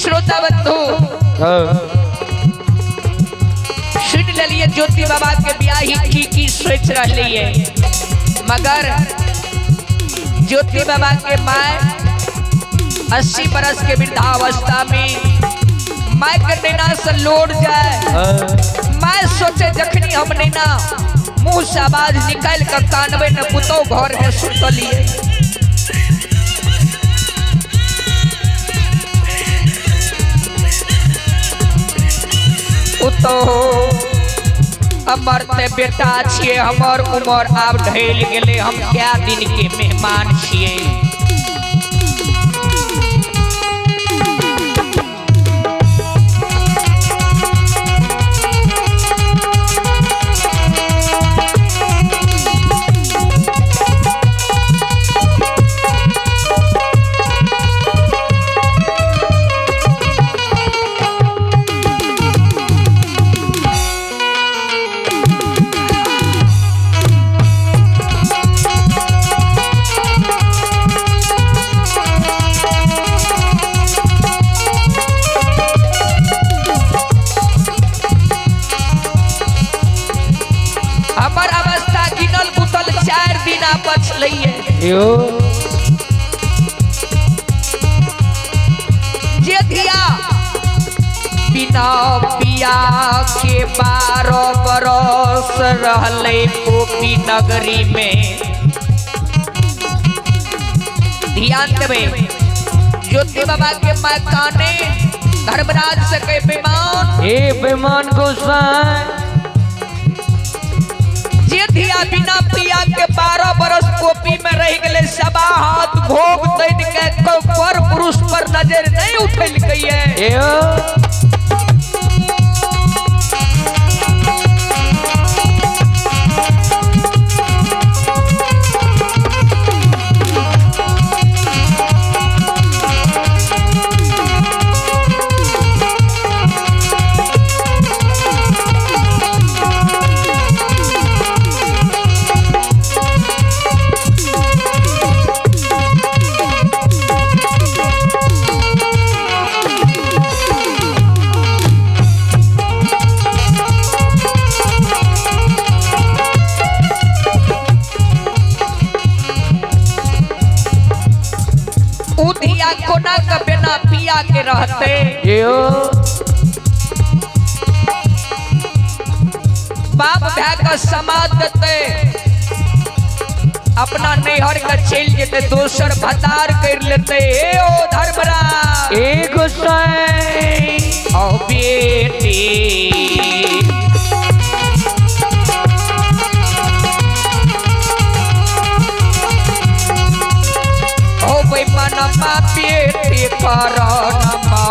श्रोता बंधु सुन लेलिए ज्योति बाबा के ब्याही की की सोच रही है, मगर ज्योति बाबा के my 80 बरस के वृद्धावस्था में my के नैना से लोड जाए। मैं सोचे जखनी हम नैना मुंह से आवाज निकाल कर कानवे न पुतो घर में सुतलिए। पुतो अमर ते बेटा छिए, हमर उमर आब ढल गेले, हम क्या दिन के मेहमान छिए। हमर अवस्था गिनल बुतल 4 दिन बचलैये। यो जे धिया बिना पिया के 12 बरस रहले पोपी नगरी में। ध्यान देवे ज्योति बाबा के मकाने धर्मराज से के बेमान ए बेमान गोसाई जे धिया बिना पिया के 12 बरस पोपी में रह गए, सबा हाथ भोग तैन के पर पुरुष पर नजर नहीं उठल गई है। यो धिया कोना के बिना पिया के रहते। यो बाप भाई का समाज देते, अपना नैहर के चल जेते, दोसर भतार कर लेते। ए ओ धर्मराज ए गोसाई ओ बेटी ओ बेमनमा बेटी कर नमा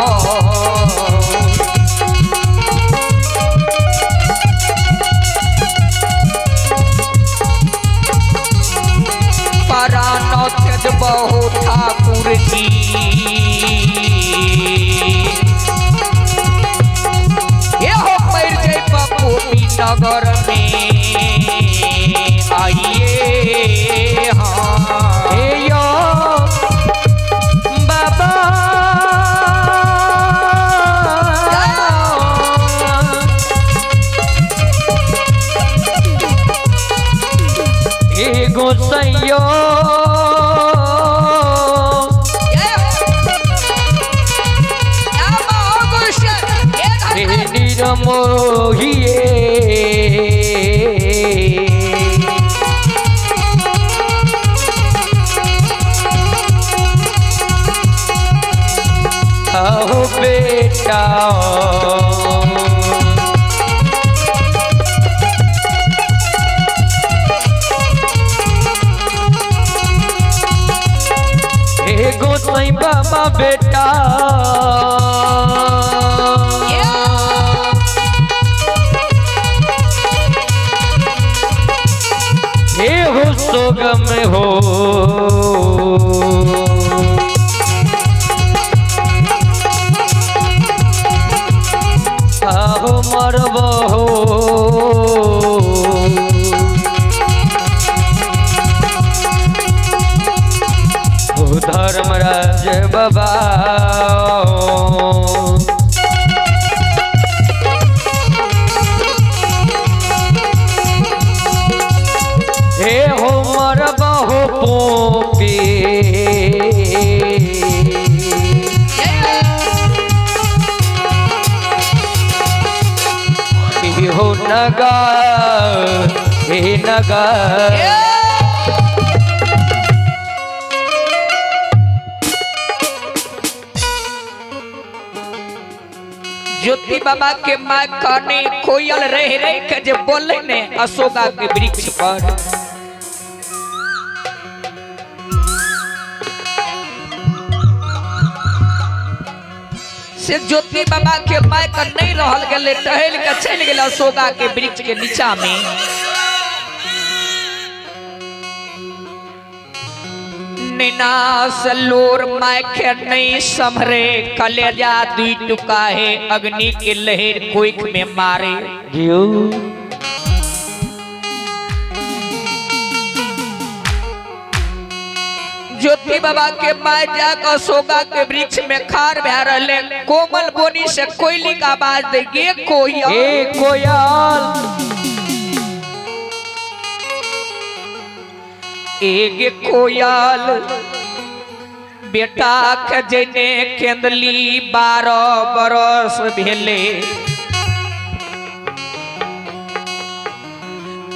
परान तेज बहु ठाकुर जी। ये हो पैर जय पप्पू नगर में आइए। हाँ ए यो बाबा ए गोसाइयो निरमोहिए आओ बेटा हे गोसाई बाबा बेटा हे हो सोगम हो आहो मरब हो धर्मराज बाबा। हे हो मर बहु पोपी। हो नगा हे नगा। ज्योति बाबा के माँ काने कोयल रह रह के जे बोले ने अशोका के वृक्ष पर, से ज्योति बाबा के माय का नहीं रहल गेले, टहल के चलि गेल अशोका के वृक्ष के नीचा में। निनास लोर मायखे नहीं संभरे, कलेजा दुई टुका है अग्नि के लहर कोइख में मारे। जियो। ज्योति बाबा के माय जाकर अशोका के वृक्ष में खार भै रहले, कोमल बोनी से कोयली का आवाज दे गे कोयल। हे कोयल। एगे कोयल, बेटा के जने केंदली 12 बरस भेले,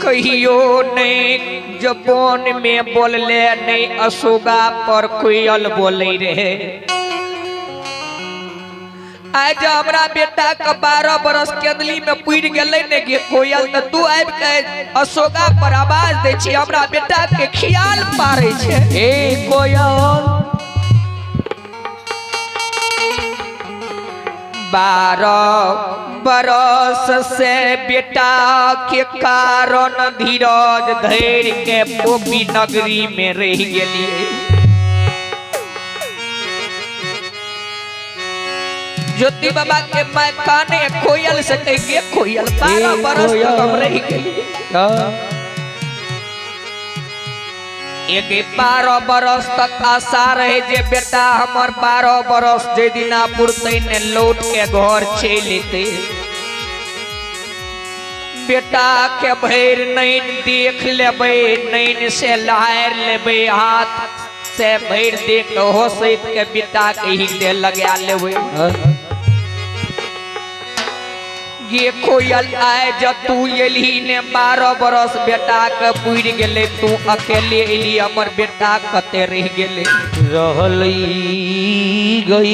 कहियो नहीं जबोन में बोलले नहीं अशोका पर कोयल बोले रहे। आज हमरा बेटा के 12 बरस केंदली में पुर गेलै ने गे कोयल, त तू आबि के अशोका पर आवाज दै छी, हमरा बेटा के खियाल पारै छै। हे कोयल। 12 बरस से बेटा के कारण धीरज धैर्य के पोपी नगरी में रह गेलिए। ज्योति बाबा के मैं काने कोयल से कह गे कोयल, 12 बरस तक हम रह गेलिए। एक 12 बरस तक आशा रहे जे बेटा हमर 12 बरस जे दिना पुरतै ने लौट के घर चलि एतै। बेटा के भरि नैन देख लेबै, नैन से लहारि लेबै, हाथ से भरि देख होसैत के बेटा के हृदय लगा लेबै। गे कोयल आए जब तू एलही ने 12 बरस बेटा के पुरि गेलै, तू अकेले एली, हमर बेटा कते रहि गेलै। रहल गई।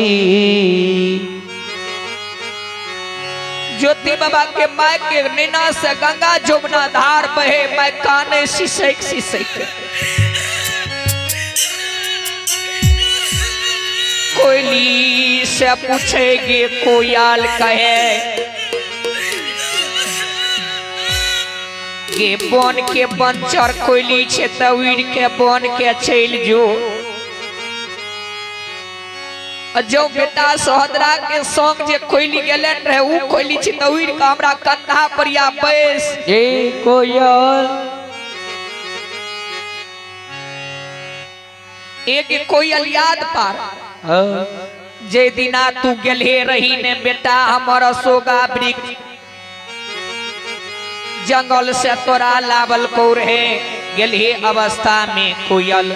ज्योति बाबा के my के नैना से गंगा जमुना धार बहे, my काने सिसैक सिसैक। कोयली से पूछेगे कोयल कहे गे बन के बंचर कोयली छे त उड़ के बन के चलि जो। जो बेटा सोहदरा के संग जे कोयली गेलन रहे उ कोयली छे त उड़ के हमरा कंधा पर या बैस। हे कोयल। एक कोयल याद पार जे दिना तू गेलहे रही ने बेटा हमर अशोका वृक्ष जंगल से तोरा लावल को रहे, गेलहे अवस्था में कोयल।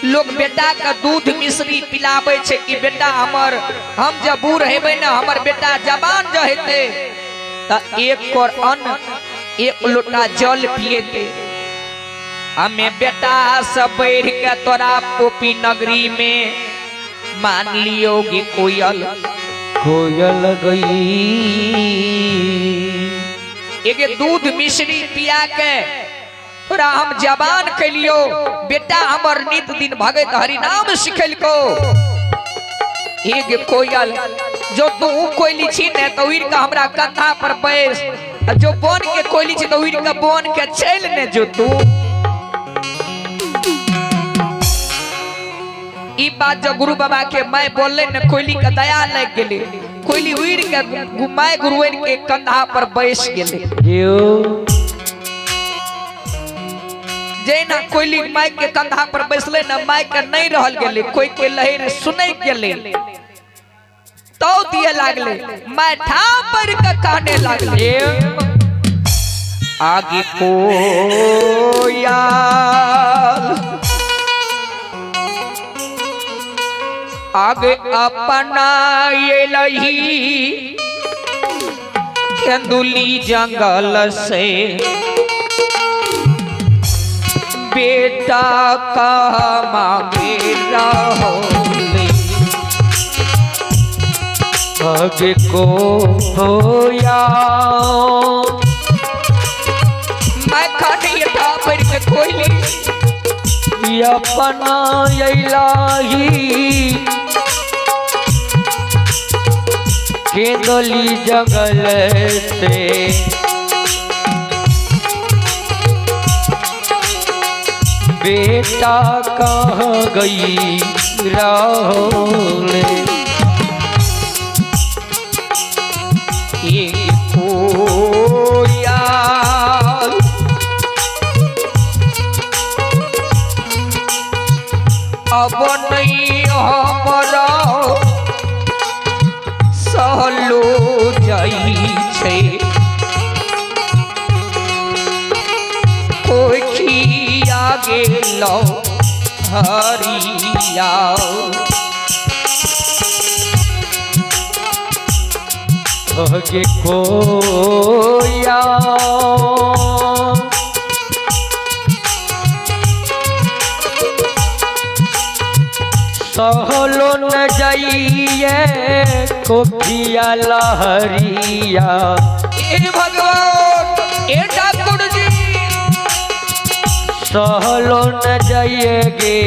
लोग बेटा के दूध मिश्री पिलाबै छै कि बेटा हमर, हम जब बूढ़ हेबै ने हमर बेटा जवान जे हेतै त एक कोर अन्न एक लोटा जल पिएतै। हमें बेटा सब बढ़ के तोरा पोपी नगरी में मान लियो गे कोयल। कोयल गई। एक दूध मिश्री पिया के तोरा हम जवान कैलियो, बेटा हमर नित दिन भगत हरि नाम सिखेलको। एक कोयल जो तू कोयली छी ने तो उड़ के हमरा कंधा पर बैस, जो बन के कोयली छी तो उड़ के बन के चल ने जो तू। ई बात जो गुरु बाबा के मैं बोलले ने कोयली के दया लग गेले, कोयली उड़ के my गुरुवन के कंधा पर बैस गेले। जियो। जैना कोयली माय के कंधा पर बैसले न माय के नहीं रहल गेले, कोई के लहर सुनै गेले तो दिए लागले, मैं ठाव पर के कहने लागले। आगे कोयल आगे अपना ये लही केंदुली जंगल से बेटा का मांगे रहो। आगे कोयल मैं खाने था पर के कोयली अपना अइलाही केंदली जंगल से बेटा कहाँ गई राहुल। ये कोयल अब नहीं हमरा सहलो जाइ छै, कोखिया गेलो हरिया। आगे कोया सहलो न जाइए कोखिया लहरिया। हे भगवान, हे ठाकुर जी, सहलो न जाइए गे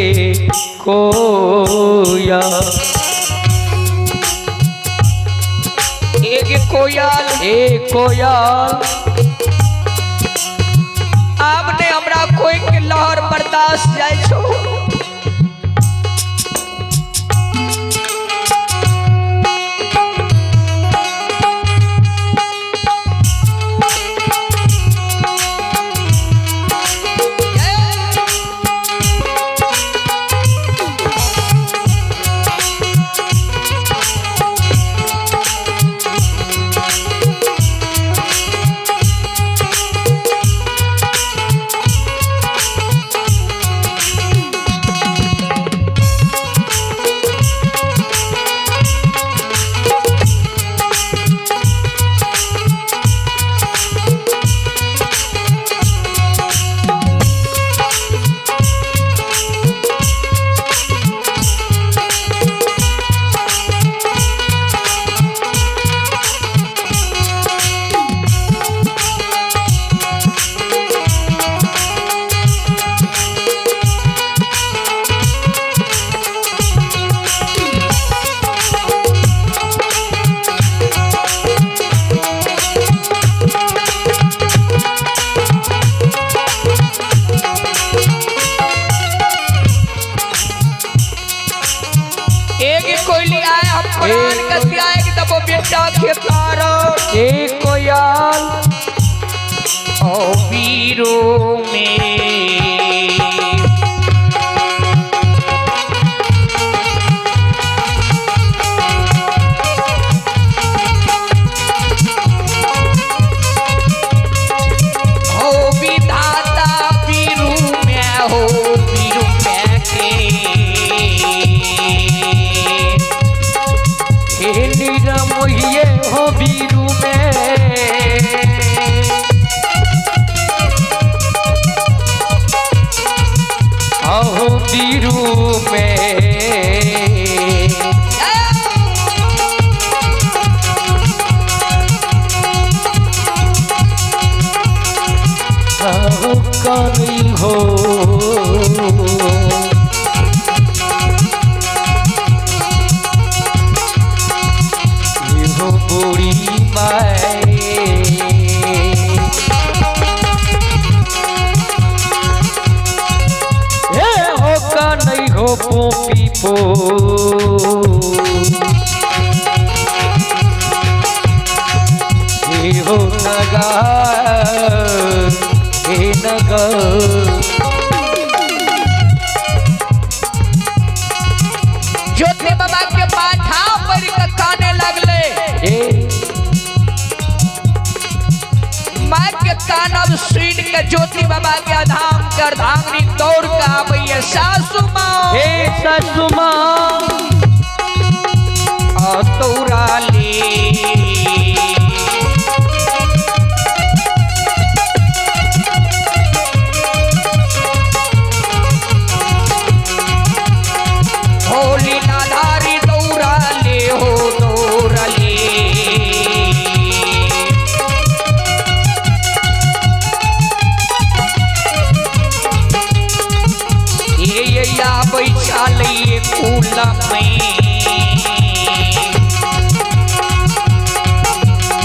कोया। एक कोयल ए कोयल आपने हमरा कोई के लहर बर्दाश्त जाय छो। एक कोयली आए हम प्राण के त्याग दबो बेटा के तारो। ए कोयल ओ वीरो में हो विधाता वीरू में हो वीरू में के हे निरमोहिए हो बीरू में। अहो बीरू में अहो कानी हो हो बूढ़ी माए। हे हो का नहीं हो पोपी पो हे हो नगा हे नगर। बाबा के पाछा पड़ के काने लगले। ए माँ के कानब सुन के ज्योति बाबा के धाम के अर्धांगिनी दौड़ के आबैया, सासू माँ, हे सासू माँ, तौराली होली नाधारी दौड़ाले हो दौड़ाले। ये आबै छालै कुल में,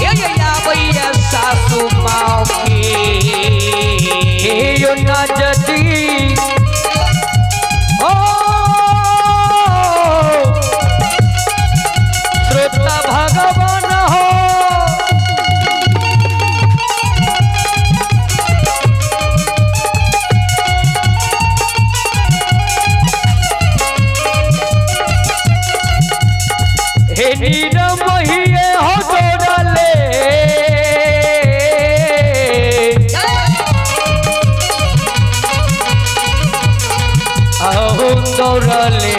ये आबै सासू माँ के। हे यो नाजदी ओ श्रोता भगवान हो, हे नीरमहिए हो दौड़ले, अहो दौड़ले।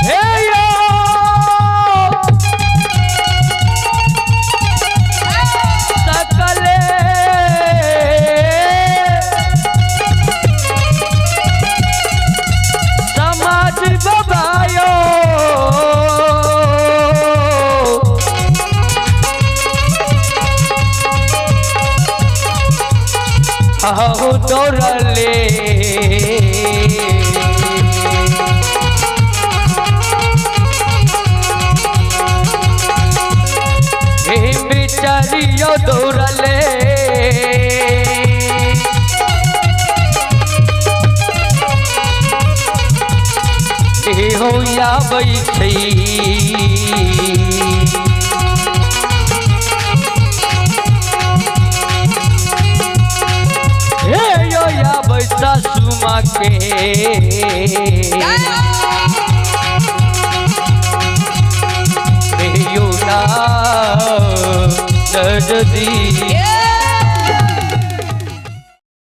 हे यो सकले समाज बबायो, अहो दौड़ले। हे बिचारियो दौड़ले, हे हो आबै छै। हे यो आबै सासू माँ के, हे यो ना नजदी।